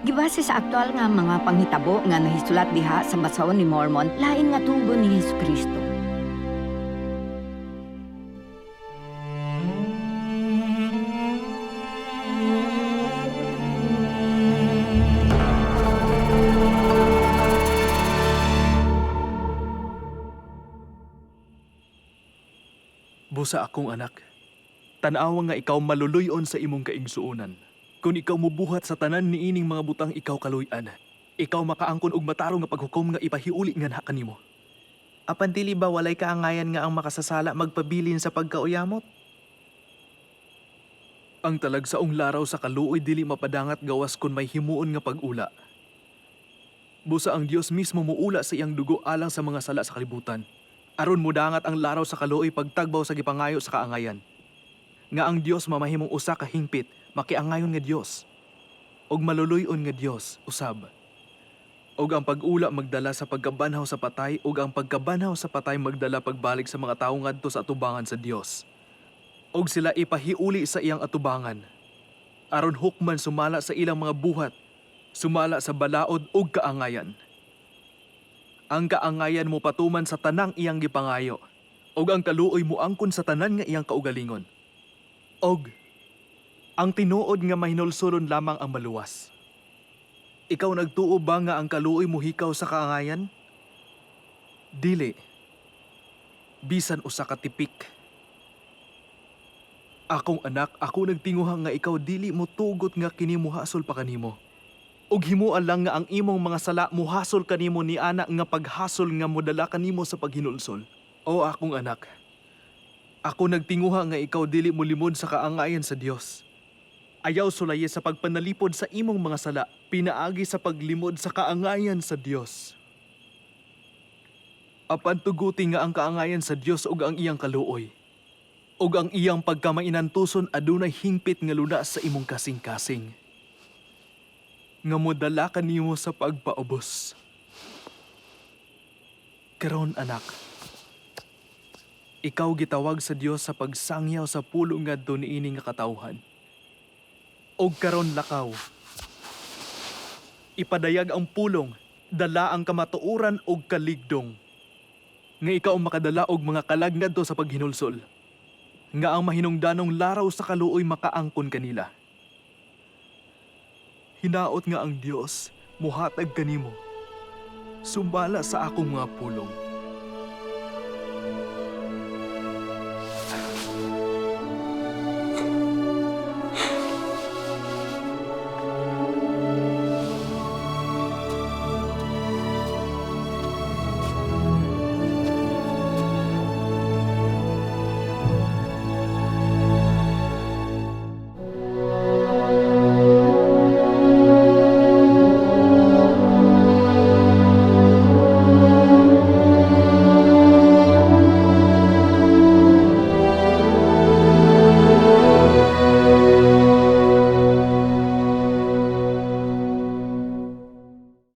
Gibase sa aktual nga mga panghitabo nga nahisulat diha sa Basahon ni Mormon, lain nga tugon ni Hesukristo. Busa akong anak, tan-awa nga ikaw maluluyon sa imong kaigsuonan. Kung ikaw mubuhat sa tanan niining mga butang ikaw kaluy-an, ikaw makaangkon og matarong nga paghukom nga ipahiuli nganha kanimo. Apan dili ba walay kaangayan nga ang makasasala magpabilin sa pagkauyamot? Ang talagsaong laraw sa kaluoy dili mapadangat gawas kon may himuon nga pag-ula. Busa ang Dios mismo muula sa iyang dugo alang sa mga sala sa kalibutan. Aron mudangat ang laraw sa kaluoy pagtagbaw sa gipangayo sa kaangayan. Nga ang Dios mamahimong usa ka hingpit, makiangayon nga Dios. Og maluluy-on nga Dios usab. Og ang pag-ula magdala sa pagkabanhaw sa patay ug ang pagkabanhaw sa patay magdala pagbalik sa mga tawo ngadto sa atubangan sa Dios og sila ipahiuli sa iyang atubangan. Aron hukman sumala sa ilang mga buhat, sumala sa balaod ug kaangayan. Ang kaangayan mo patuman sa tanang iyang gipangayo, ug ang kaluoy mo angkon sa tanan nga iyang kaugalingon. Og ang tinuod nga mahinulsulon lamang ang maluwas. Ikaw nagtuo ba nga ang kaluoy mohikaw sa kaangayan? Dili. Bisan usa ka tipik. Akong anak, ako nagtinguha nga ikaw dili mo tugot nga kini muhasol pa kanimo. Ug himua lang nga ang imong mga sala muhasol kanimo ni ana nga paghasol nga modala kanimo sa paghinulsol. O akong anak, ako nagtinguha nga ikaw dili mo limod sa kaangayan sa Dios. Ayaw sulaye sa pagpanalipod sa imong mga sala, pinaagi sa paglimod sa kaangayan sa Dios. Apan tuguti nga ang kaangayan sa Dios ug ang iyang kaluoy ug ang iyang pagkamainantuson adunay hingpit nga luna sa imong kasing-kasing. Nga modala kanimo sa pagpaubos. Karon anak, ikaw gitawag sa Dios sa pagsangyaw sa pulong ngadto niini nga katawhan. Og karon lakaw. Ipadayag ang pulong, dala ang kamatuoran og kaligdong. Nga ikaw ang makadala og mga kalag ngadto sa paghinulsol nga ang mahinungdanong laraw sa kaluoy makaangkon kanila. Hinaot nga ang Dios muhatag kanimo. Sumala sa akong mga pulong.